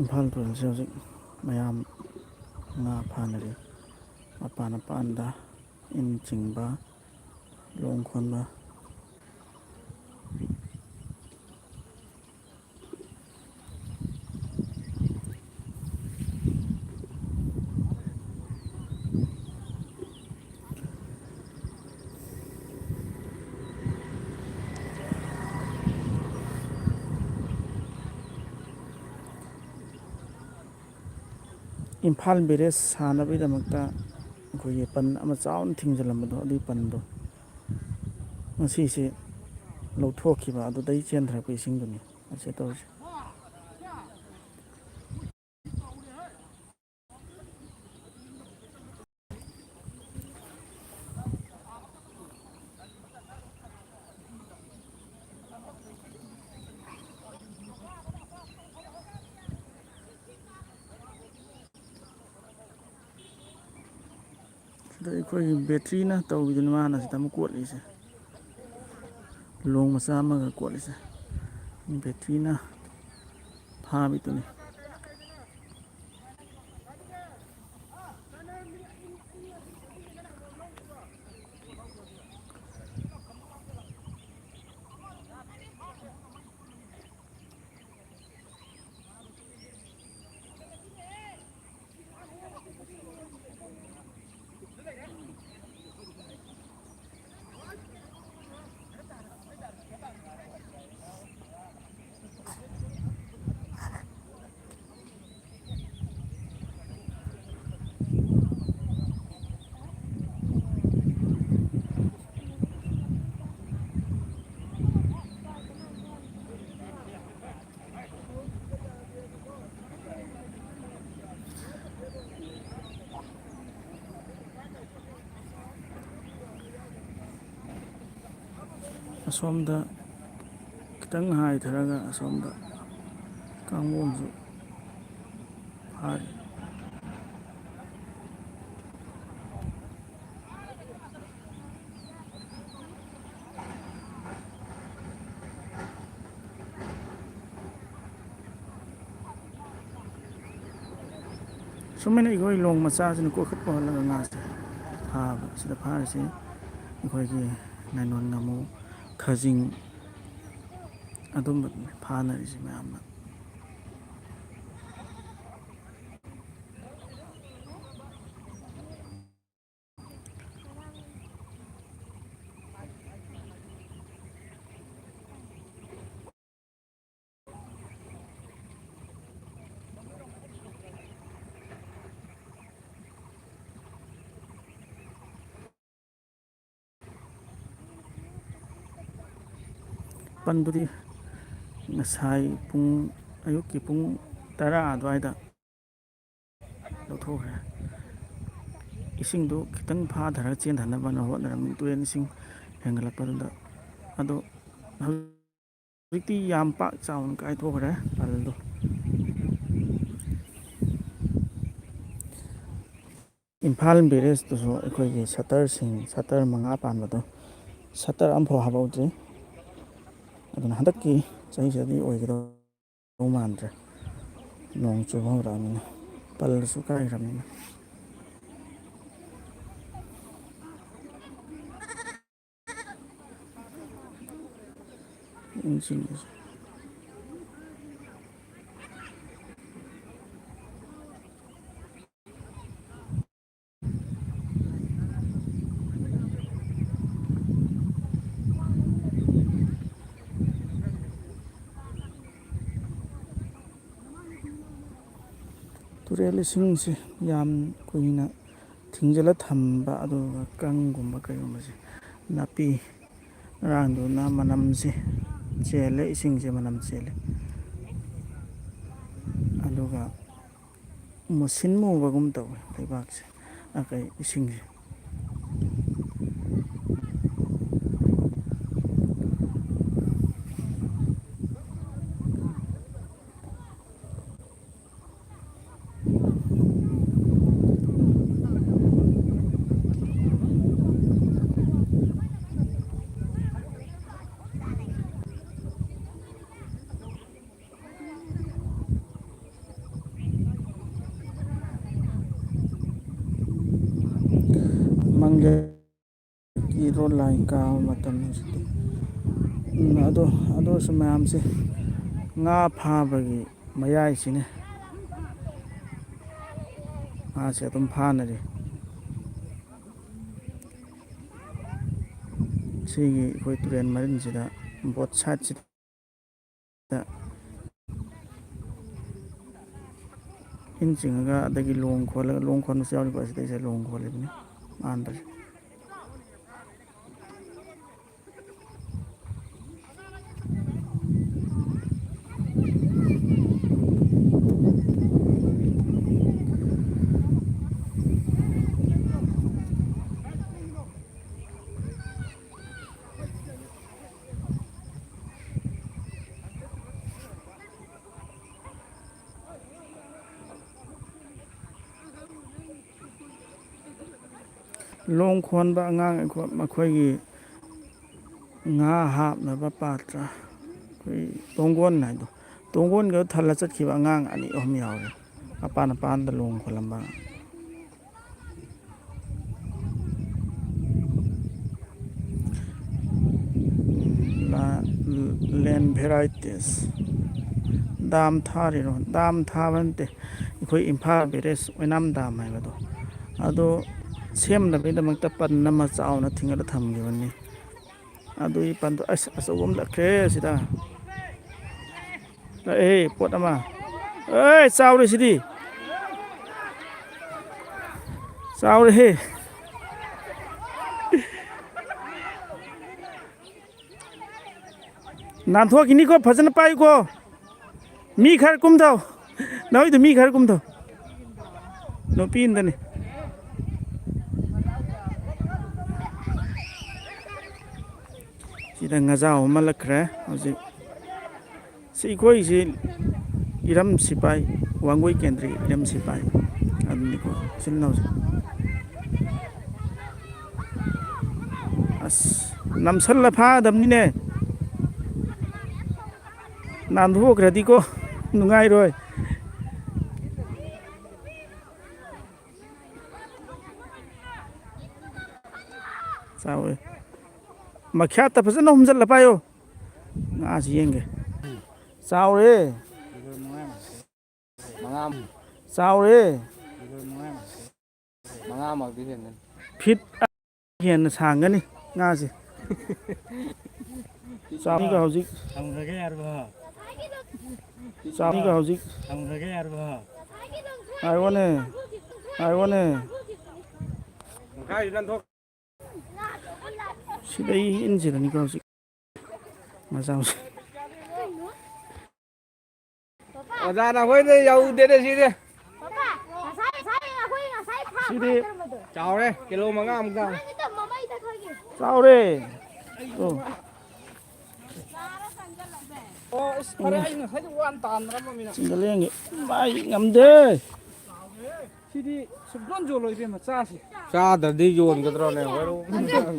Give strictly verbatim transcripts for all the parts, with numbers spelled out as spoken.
ꯏꯝꯐꯥꯜ ꯇꯨꯔꯦꯜꯁꯦ ꯍꯧꯖꯤꯛ ꯃꯌꯥꯝ ꯉꯥ ꯐꯥꯅꯔꯤ꯫ ꯃꯄꯥꯟ ꯃꯄꯥꯟꯗ ꯏꯟ ꯆꯤꯡꯕ, ꯂꯣꯡ ꯈꯣꯟꯕ꯫ ꯏꯝꯐꯥꯜ ꯕꯦꯔꯦꯖ ꯁꯥꯅꯕꯒꯤꯗꯃꯛꯇ ꯑꯩꯈꯣꯏꯒꯤ ꯄꯟ ꯑꯃ ꯆꯥꯎꯅ ꯊꯤꯡꯖꯤꯜꯂꯝꯕꯗꯣ, ꯑꯗꯨꯒꯤ ꯄꯟꯗꯣ ꯉꯁꯤꯁꯦ ꯂꯧꯊꯣꯛꯈꯤꯕ, ꯑꯗꯨꯗꯩ ꯆꯦꯟꯊꯔꯛꯄ ꯏꯁꯤꯡꯗꯨꯅꯤ ꯑꯁꯤ ꯇꯧꯔꯤꯁꯦ꯫ ꯁꯤꯗ ꯑꯩꯈꯣꯏꯒꯤ ꯕꯦꯇ꯭ꯔꯤꯅ ꯇꯧꯕꯤꯗꯨꯅꯤ ꯃꯥꯅ ꯁꯤꯗ ꯑꯃꯨꯛ ꯀꯣꯠꯂꯤꯁꯦ꯫ ꯂꯣꯡ ꯃꯆꯥ ꯑꯃꯒ ꯀꯣꯠꯂꯤꯁꯦ꯫ ꯕꯦꯇ꯭ꯔꯤꯅ ꯐꯥꯕꯤꯗꯨꯅꯤ꯫ ꯑꯁꯣꯝꯗ ꯈꯤꯇꯪ ꯍꯥꯏꯊꯔꯒ ꯑꯁꯣꯝꯗ ꯀꯥꯡꯕꯣꯝꯁꯨ ꯐꯥꯔꯤ꯫ ꯁꯨꯃꯥꯏꯅ ꯑꯩꯈꯣꯏ ꯂꯣꯡ ꯃꯆꯥꯁꯤꯅ ꯀꯣꯏꯈꯠꯄ ꯍꯜꯂꯒ ꯉꯥꯁꯦ ꯐꯥꯕ꯫ ꯁꯤꯗ ꯐꯥꯔꯤꯁꯦ ꯑꯩꯈꯣꯏꯒꯤ ꯅꯥꯏꯂꯣꯟ ꯉꯥꯃꯨ, ꯈꯥꯖꯤꯡ, ꯑꯗꯨꯝꯕꯗꯨꯅꯤ ꯐꯥꯅꯔꯤꯁꯦ ꯃꯌꯥꯝꯅ꯫ ꯄꯟꯗꯨꯗꯤ ꯉꯁꯥꯏ ꯄꯨꯡ, ꯑꯌꯨꯛꯀꯤ ꯄꯨꯡ ꯇꯔꯥ ꯑꯗꯨꯋꯥꯏꯗ ꯂꯧꯊꯣꯛꯈ꯭ꯔꯦ꯫ ꯏꯁꯤꯡꯗꯨ ꯈꯤꯇꯪ ꯐꯥꯊꯔꯒ ꯆꯦꯟꯊꯅꯕꯅ ꯍꯣꯠꯅꯔꯝꯃꯤ, ꯇꯨꯔꯦꯟ ꯏꯁꯤꯡ ꯍꯦꯟꯒꯠꯂꯛꯄꯗꯨꯗ꯫ ꯑꯗꯣ ꯍꯧꯖꯤꯛꯇꯤ ꯌꯥꯝ ꯄꯥꯛ ꯆꯥꯎꯅ ꯀꯥꯏꯊꯣꯛꯈ꯭ꯔꯦ ꯄꯜꯗꯣ꯫ ꯏꯝꯐꯥꯜ ꯕꯦꯔꯦꯖꯇꯨꯁꯨ ꯑꯩꯈꯣꯏꯒꯤ ꯁꯇꯔꯁꯤꯡ, ꯁꯇꯔ ꯃꯉꯥ ꯄꯥꯟꯕꯗꯣ, ꯁꯇꯔ ꯑꯃꯐꯥꯎ ꯍꯥꯞꯍꯧꯗ꯭ꯔꯤ꯫ ꯑꯗꯨꯅ ꯍꯟꯗꯛꯀꯤ ꯆꯍꯤꯁꯤꯗꯗꯤ ꯑꯣꯏꯒꯗꯧ ꯃꯥꯟꯗ꯭ꯔꯦ, ꯅꯣꯡ ꯆꯨꯕ ꯍꯧꯔꯛꯑꯕꯅꯤꯅ, ꯄꯜꯂꯁꯨ ꯀꯥꯏꯈ꯭ꯔꯕꯅꯤꯅ꯫ ꯏꯟꯁꯤꯡꯁꯦ꯫ ꯇꯨꯔꯦꯜ ꯏꯁꯤꯡꯁꯦ ꯌꯥꯝ ꯀꯨꯏꯅ ꯊꯤꯡꯖꯤꯜꯂ ꯊꯝꯕ, ꯑꯗꯨꯒ ꯀꯪꯒꯨꯝꯕ ꯀꯩꯒꯨꯝꯕꯁꯦ, ꯅꯥꯄꯤ ꯑꯔꯥꯡꯗꯨꯅ ꯃꯅꯝꯁꯦ ꯆꯦꯜꯂꯦ, ꯏꯁꯤꯡꯁꯦ ꯃꯅꯝ ꯆꯦꯜꯂꯦ꯫ ꯑꯗꯨꯒ ꯃꯨꯁꯤꯟ ꯃꯨꯕꯒꯨꯝ ꯇꯧꯋꯦ ꯂꯩꯕꯥꯛꯁꯦ, ꯑ, ꯀꯩ, ꯏꯁꯤꯡꯁꯦ꯫ ꯀꯤ ꯔꯣ ꯂꯥꯏꯟ ꯀꯥꯕ ꯃꯇꯝ ꯍꯧꯖꯤꯛꯇꯤ꯫ ꯎꯝ, ꯑꯗꯣ, ꯑꯗꯨꯁꯨ ꯃꯌꯥꯝꯁꯦ ꯉꯥ ꯐꯥꯕꯒꯤ ꯃꯌꯥꯏꯁꯤꯅꯦ꯫ ꯉꯥꯁꯦ ꯑꯗꯨꯝ ꯐꯥꯅꯔꯤ꯫ ꯁꯤꯒꯤ ꯑꯩꯈꯣꯏ ꯇꯨꯔꯦꯟ ꯃꯔꯤꯟꯁꯤꯗ, ꯕꯣꯠ ꯁꯥꯏꯠꯁꯤꯗ ꯏꯟ ꯆꯤꯡꯉꯒ, ꯑꯗꯒꯤ ꯂꯣꯡ ꯈꯣꯜꯂꯒ, ꯂꯣꯡ ꯈꯣꯟꯕꯁꯨ ꯌꯥꯎꯔꯤꯀꯣ꯫ ꯑꯁꯤꯗꯩꯁꯤꯗ ꯂꯣꯡ ꯈꯣꯜꯂꯤꯕꯅꯤ ꯃꯥꯟꯕꯁꯦ꯫ ꯂꯣꯡ ꯈꯣꯟꯕ ꯑꯉꯥꯡ ꯑꯩꯈꯣꯏ, ꯃꯈꯣꯏꯒꯤ ꯉꯥ ꯍꯥꯞꯅꯕ ꯄꯥꯇ꯭ꯔ, ꯑꯩꯈꯣꯏ ꯇꯣꯡꯒꯣꯟ ꯍꯥꯏꯗꯣ, ꯇꯣꯡꯒꯣꯟꯒ ꯊꯜꯂ ꯆꯠꯈꯤꯕ ꯑꯉꯥꯡ ꯑꯅꯤ ꯑꯍꯨꯝ ꯌꯥꯎꯔꯦ, ꯃꯄꯥꯟ ꯃꯄꯥꯟꯗ ꯂꯣꯡ ꯈꯣꯜꯂꯝꯕ꯫ ꯂꯦꯟ ꯚꯦꯔꯥꯏꯇꯤꯁ꯫ ꯗꯥꯝ ꯊꯥꯔꯤꯔꯣ? ꯗꯥꯝ ꯊꯥꯕ ꯅꯠꯇꯦ, ꯑꯩꯈꯣꯏ ꯏꯝꯐꯥꯜ ꯕꯦꯔꯦꯖ ꯑꯣꯏꯅꯥꯝ ꯗꯥꯝ ꯍꯥꯏꯕꯗꯣ, ꯑꯗꯣ ꯁꯦꯝꯅꯕꯒꯤꯗꯃꯛꯇ ꯄꯟ ꯑꯃ ꯆꯥꯎꯅ ꯊꯤꯡꯒꯠꯂ ꯊꯝꯈꯤꯕꯅꯤ꯫ ꯑꯗꯨꯒꯤ ꯄꯟꯗꯣ, ꯑꯁ, ꯑꯆꯧꯕ ꯑꯃ ꯂꯥꯛꯈ꯭ꯔꯦ ꯁꯤꯗ꯫ ꯂꯥꯛꯑꯦ ꯄꯣꯠ ꯑꯃ꯫ ꯑꯦ, ꯆꯥꯎꯔꯦ ꯁꯤꯗꯤ꯫ ꯆꯥꯎꯔꯦꯍꯦ꯫ ꯅꯥꯟꯊꯣꯛꯈꯤꯅꯤꯀꯣ, ꯐꯖꯅ ꯄꯥꯏꯌꯨꯀꯣ꯫ ꯃꯤ ꯈꯔ ꯀꯨꯝꯊꯧ꯫ ꯅꯣꯏꯗ ꯃꯤ ꯈꯔ ꯀꯨꯝꯊꯧ꯫ ꯅꯨꯄꯤ ꯑꯃꯗꯅꯤ꯫ ꯁꯤꯗ ꯉꯥꯖꯥꯎ ꯑꯃ ꯂꯛꯈ꯭ꯔꯦ ꯍꯧꯖꯤꯛ꯫ ꯁꯤ ꯑꯩꯈꯣꯏꯁꯤ ꯏꯔꯝ ꯁꯤꯄꯥꯏ, ꯋꯥꯡꯒꯣꯏ ꯀꯦꯟꯗ꯭ꯔꯒꯤ ꯏꯔꯝ ꯁꯤꯄꯥꯏ ꯑꯗꯨꯅꯤꯀꯣ, ꯏꯆꯤꯜ ꯏꯅꯥꯎꯁꯦ꯫ ꯑꯁ, ꯅꯝꯁꯜꯂ ꯐꯥꯒꯗꯕꯅꯤꯅꯦ꯫ ꯅꯥꯟꯊꯣꯛꯈ꯭ꯔꯗꯤꯀꯣ ꯅꯨꯡꯉꯥꯏꯔꯣꯏ꯫ ꯃꯈ꯭ꯌꯥꯠꯇ ꯐꯖꯅ ꯍꯨꯝꯖꯤꯜꯂ ꯄꯥꯏꯌꯣ꯫ ꯉꯥꯁꯤ ꯌꯦꯡꯒꯦ꯫ ꯆꯥꯎꯔꯦ꯫ ꯃꯉꯥ꯫ ꯆꯥꯎꯔꯦ꯫ ꯃꯉꯥꯃꯛꯇꯤ ꯍꯦꯟꯒꯅꯤ꯫ ꯐꯤꯠ ꯍꯦꯟꯅ ꯁꯥꯡꯒꯅꯤ ꯉꯥꯁꯦ꯫ ꯆꯥꯎꯔꯒ ꯍꯧꯖꯤꯛ꯫ ꯊꯝꯈ꯭ꯔꯒꯦ ꯍꯥꯏꯔꯕꯣ? ꯆꯥꯎꯔꯒ ꯍꯧꯖꯤꯛ꯫ ꯊꯝꯈ꯭ꯔꯒꯦ ꯍꯥꯏꯔꯕꯣ? ꯉꯥꯏꯈꯣꯅꯦ꯫ ꯉꯥꯏꯈꯣꯅꯦ꯫ ꯃꯈꯥꯏꯁꯤ ꯅꯥꯟꯊꯣꯛ꯫ ꯁꯤꯗꯩ ꯏꯟꯁꯤꯗꯅꯤꯀꯣ ꯍꯧꯖꯤꯛ ꯃꯆꯥ ꯃꯆꯥ꯫ ꯑꯣꯖꯥ, ꯅꯈꯣꯏꯗ ꯌꯧꯗꯦꯅꯦ ꯁꯤꯗꯤ꯫ ꯁꯤꯗꯤ ꯆꯥꯎꯔꯦ, ꯀꯤꯂꯣ ꯃꯉꯥꯃꯨꯛ ꯇꯥꯔꯦ꯫ ꯆꯥꯎꯔꯦ꯫ ꯑꯣ꯫ ꯑꯣ, ꯑꯁ, ꯐꯔꯦ, ꯑꯩ ꯉꯁꯥꯏꯗꯤ ꯋꯥꯅ ꯇꯥꯟꯅꯔꯝꯃꯃꯤꯅ꯫ ꯆꯤꯡꯒꯜꯂꯦꯟꯒꯤ ꯃꯥꯏ ꯉꯝꯗꯦ꯫ ꯁꯤꯗꯤ ꯁꯨꯛꯌꯣꯟ ꯌꯣꯜꯂꯣꯏ, ꯏꯕꯦꯝꯃ, ꯆꯥꯁꯤ꯫ ꯆꯥꯗ꯭ꯔꯗꯤ ꯌꯣꯟꯒꯗ꯭ꯔꯣꯅꯦ?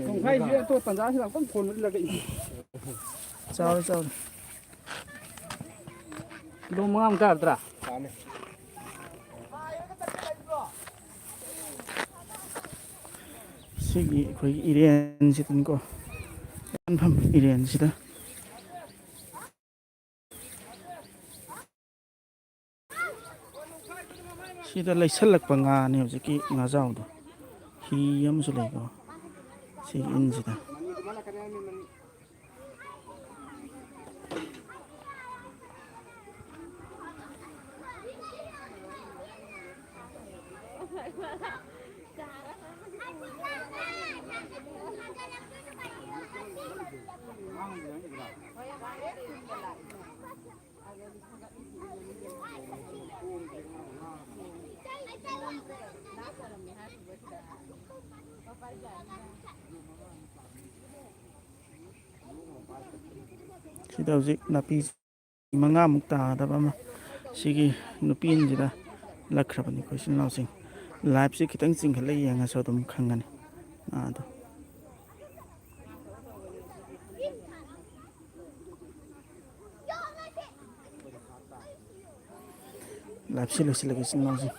ꯇꯨꯡꯈꯥꯏꯁꯤ ꯑꯇꯣꯞꯄ ꯇꯟꯖꯥꯁꯤꯗ ꯑꯃꯨꯛꯇꯪ ꯐꯣꯟ ꯃꯨꯠꯂꯒ ꯏ꯫ ꯆꯥꯎꯔꯦ, ꯆꯥꯎꯔꯦ꯫ ꯀꯤꯂꯣ ꯃꯉꯥꯃꯨꯛ ꯇꯥꯔꯗ꯭ꯔꯥ? ꯇꯥꯅꯤ꯫ ꯁꯤꯒꯤ ꯑꯩꯈꯣꯏꯒꯤ ꯏꯔꯦꯟꯁꯤꯗꯅꯤꯀꯣ, ꯏꯔꯦꯟꯐꯝ ꯏꯔꯦꯟꯁꯤꯗ꯫ ꯁꯤꯗ ꯂꯩꯁꯜꯂꯛꯄ ꯉꯥꯅꯤ ꯍꯧꯖꯤꯛꯀꯤ ꯉꯥꯖꯥꯎꯗꯣ꯫ ꯍꯤ ꯑꯃꯁꯨ ꯂꯩꯀꯣ ꯁꯤꯒꯤ ꯏꯟꯁꯤꯗ꯫ ꯁꯤꯗ ꯍꯧꯖꯤꯛ ꯅꯥꯄꯤ ꯃꯉꯥꯃꯨꯛ ꯇꯥꯗꯕ ꯑꯃ ꯁꯤꯒꯤ ꯅꯨꯄꯤ ꯑꯃꯁꯤꯗ ꯂꯛꯈ꯭ꯔꯕꯅꯤ꯫ ꯑꯩꯈꯣꯏ ꯏꯆꯤꯜ ꯏꯅꯥꯎꯁꯤꯡ ꯂꯥꯏꯐꯁꯤ ꯈꯤꯇꯪ ꯆꯤꯡꯈꯠꯂ ꯌꯦꯡꯉꯁꯨ ꯑꯗꯨꯝ ꯈꯪꯒꯅꯤ꯫ ꯑꯥꯗꯣ꯫ ꯂꯥꯏꯐꯁꯤ ꯂꯣꯏꯁꯤꯜꯂꯒꯦ, ꯏꯆꯤꯜ ꯏꯅꯥꯎꯁꯤꯡ꯫